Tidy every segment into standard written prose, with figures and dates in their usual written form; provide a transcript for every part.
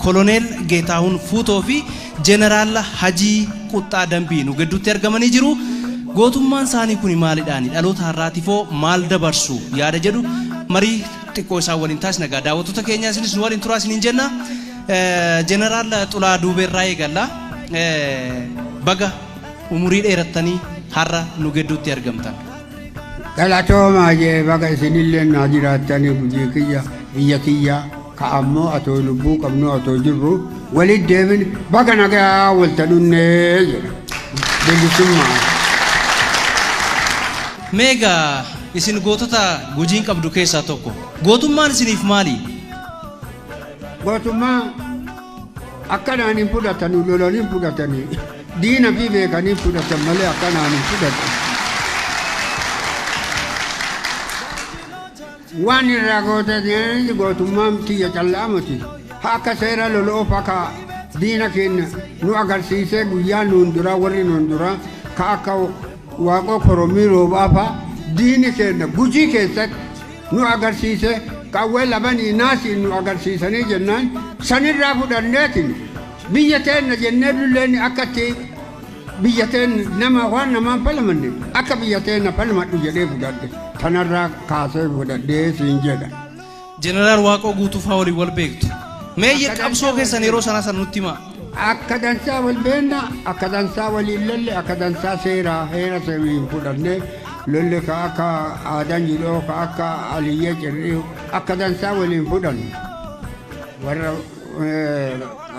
Koloneel Geetahuun Fuutoo fi Jeneraal Hajii Quxxaa Dambii nu gidduutti argamanii jiru. Gootummaan isaanii kun maalidhaani? Dhaloota har'aatiifoo maal dabarsu? Yaada jedhu marii xiqqoo isaan waliin taasisna. Egaa daawwattoota keenya isinis nu waliin turaa isiniin jenna. Jeneraal Xulaa Duubeerraa eegalla. Baga umurii dheerattanii har'a nu gidduutti argamtan. Galatoomaa jee baga isinillee naa jiraattanii gujii kiyya biyya kiyya ka ammoo atoo lubbuu qabnu atoo jirru walit deebin baga nagaa walta dhunnee jedha. Bilisummaa. Meegaa isin gootota Gujiin qabdu keessaa tokko. Gootummaan isiniif maali? Gootummaa akkanaan hin fudhatanu, lolanii hin fudhatanii. Diina fi beekanii fudhatan malee akkanaan hin fudhatan. Waan irraa gootan gootummaan tiyya callaa miti. Haa akka seera loloof akka diina keenya nu agarsiisee guyyaa nuun duraa warri nuun duraa ka akka waaqoo koromii roobaa fa'a diini keenya Gujii keessatti nu agarsiisee qawwee labanii naasiin nu agarsiisanii jennaan sanirraa fudhanneetiin biyya teenna jennee lulleen akka itti biyya teenna nama waan namaan falmanne akka biyya teenna falmadhu jedhee fudhadhe tanarraa kaasee fudhadhee siin jedha. Jeneraal Waaqoo Guutuu fa'aa waliin wal beektu. Mee qabsoo keessan yeroo sanaa sana nutti himaa. Akka dansaa wal beenna, akka dansaa waliin lolle, akka dansaa seeraa heera seeriin fudhannee lolle ka akka aadaan jidhoo ka akka aliyyee cirrii akka dansaa waliin fudhanne. Warra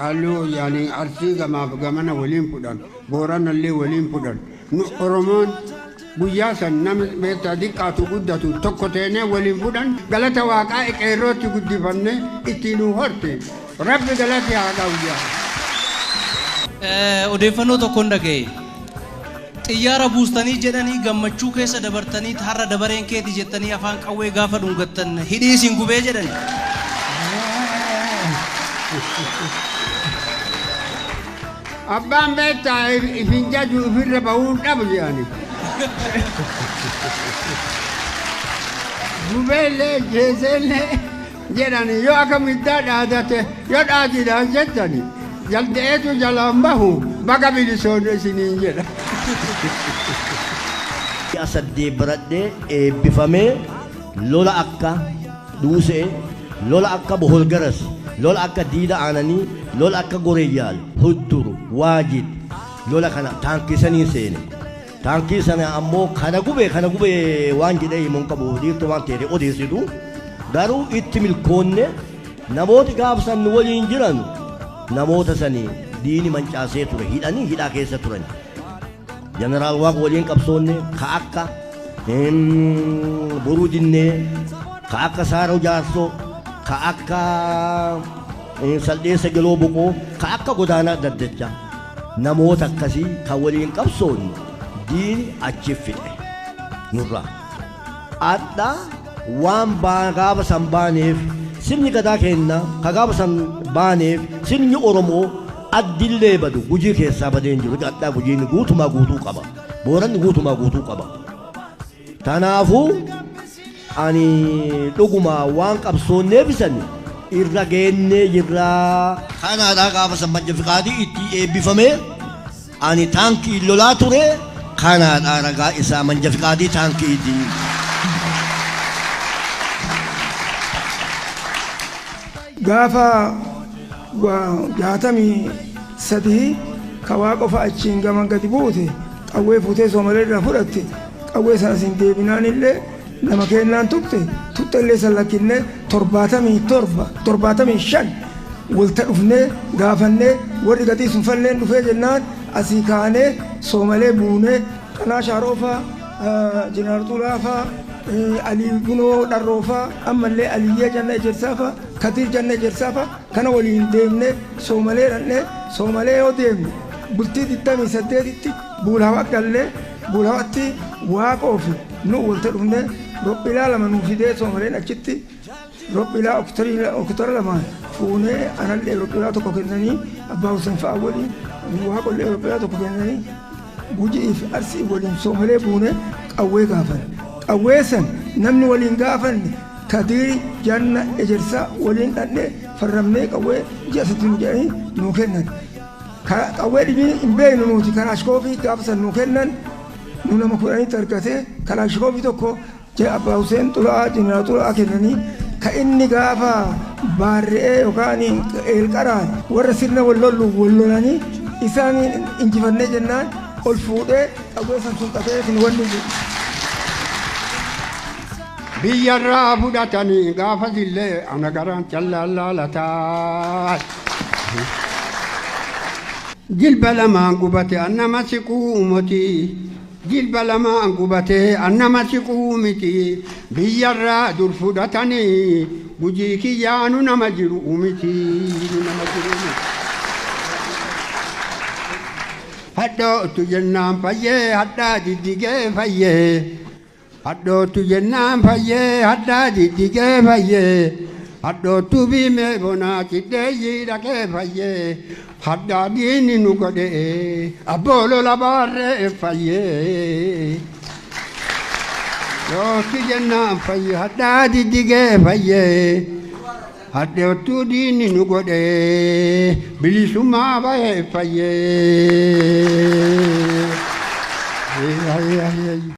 halluu yaani Arsii gamaaf gamana waliin fudhan, Booranallee waliin fudhan. Nu Oromoon guyyaa san nama beektaa diqqaatu guddatu tokko teenee waliin fudhan galata waaqaa qeerrootti guddifannee ittiin nu horte. Rabbi galati haa qabu jaa. Odeeffannoo tokkoon dhaga'e. Xiyyaara buustanii jedhanii gammachuu keessa dabartanii har'a dabareen keeti jettanii afaan qawwee gaafa dhungattan hidhii isin gubee jedhani. Abbaan beektaa ifin jaju ifirra bahuu dhabu jedhani. Gubeellee jeeseellee jedhani yoo akka middaa dhaadate yoo dhaatiidhaan jettani jaldeetu jalaan bahu baga bilisoon isiniin jedha. Ji'a 8 baradhee eebbifamee lola akka Duusee, lola akka Boholgaras, lola akka Diida Aananii, lola akka Goreyyaal, Hudduru, Waajid lola kana taankii saniin seene. Taankii sana ammoo kana gube kana gube waan jedhee himu hin qabu dhiirti waan teete odeessitu. Garuu itti milkoonne namooti gaaf san nu waliin jiran namoota sani diini mancaasee ture hidhanii hidhaa keessa turan. Jeneraal Waaqoo waliin qabsoonne ka akka Boruu Dinnee, ka akka Saaroo Jaarsoo, ka akka Saldheessa Geloo Boqoo, ka akka Godaanaa Daddacha namoota akkasii kan waliin qabsoonne diini achi fixe nurraa. Adha waan gaafa san baaneef sirni gadaa keenna ka gaafa san baaneef sirni Oromoo addillee badu Gujii keessaa badee hin jiru. Adhaa Gujiin guutumaa guutuu qaba. Booranni guutumaa guutuu qaba. Tanaafuu ani dhuguma waan qabsoonneef isan irra geennee jirraa. Kanaadhaa gaafa san Manja Fiqaadii itti eebbifamee ani taankii lolaa ture kanaadhaa ragaa isaa Manja Fiqaadii taankiitiin. Gaafa 63 ka Waaqoo fa'a achiin gama gadi buute qawwee fuutee Soomalee irraa fudhatte qawwee sana siin deebinaan illee nama keennaan tuqxe tuqxe illee san lakkinnee 77 75 walta dhufnee gaafannee warri gatii sun falleen dhufee jennaan asii kaanee Soomalee buunee Qanaa Shaaroo faa Jeneraal Xulaa faa Alii Bunoo Dharroo faa ammallee Aliyyee Janna Ejersaa faa Kadiir Janna Ejersaa faa kana waliin deemnee Soomalee dhaqnee Soomalee yoo deemne bultii 28tti Buulhawa gallee Buulhawatti Waaqoo fi nu walta dhufnee rophilaa lama nuu fidee Soomaleen achitti rophilaa oktara lamaan fuunee anallee rophilaa tokko kennanii Abbaa Hussein fa'a waliin Waaqollee rophilaa tokko kennanii Gujii fi Arsii waliin Soomalee buunee qawwee gaafanne. Qawwee san namni waliin gaafanne Kadiir Janna Ejersaa waliin dhaqnee Farramnee qawwee ji'a sadi nu jedhanii nuu kennan. Qawwee dhibii hin beeknu nuti kalaashkoofii gaafa san nuu kennan nu nama 10tti argatee kalaashkoofii tokko Abbaa Huseen Xula'aa Jeneraal Xula'aa kennanii ka inni gaafa baarre'ee yookaan eelqaraan warra sirna wal lollu wal lolanii isaan injifannee jennaan ol fuudhee qawwee san sunqatee isin wanni jedhu. Biyyarraa fudhatanii gaafas illee ana garaan callaan laalataa. Jilba lamaan gubate annama siquu miti. Jilba lamaan gubate annama siquu miti. Biyyarraa dur fudhatanii Gujii kiyyaanu nama jiru miti. Nama jiru miti. Hadhootu jennaan fayyee hadhaa diddigee fayyee. Hadhootu jennaan fayyee hadhaa diddigee fayyee. Hadhootu biimee bonaa cidheeyyii dhaqee fayyee. Hadhaa diinni nu godhee abboolo labaarree fayyee. Hadhootu jennaan fayyee hadhaa diddigee fayyee. Hadhootu diinni nu godhee bilisummaa bahee fayyee.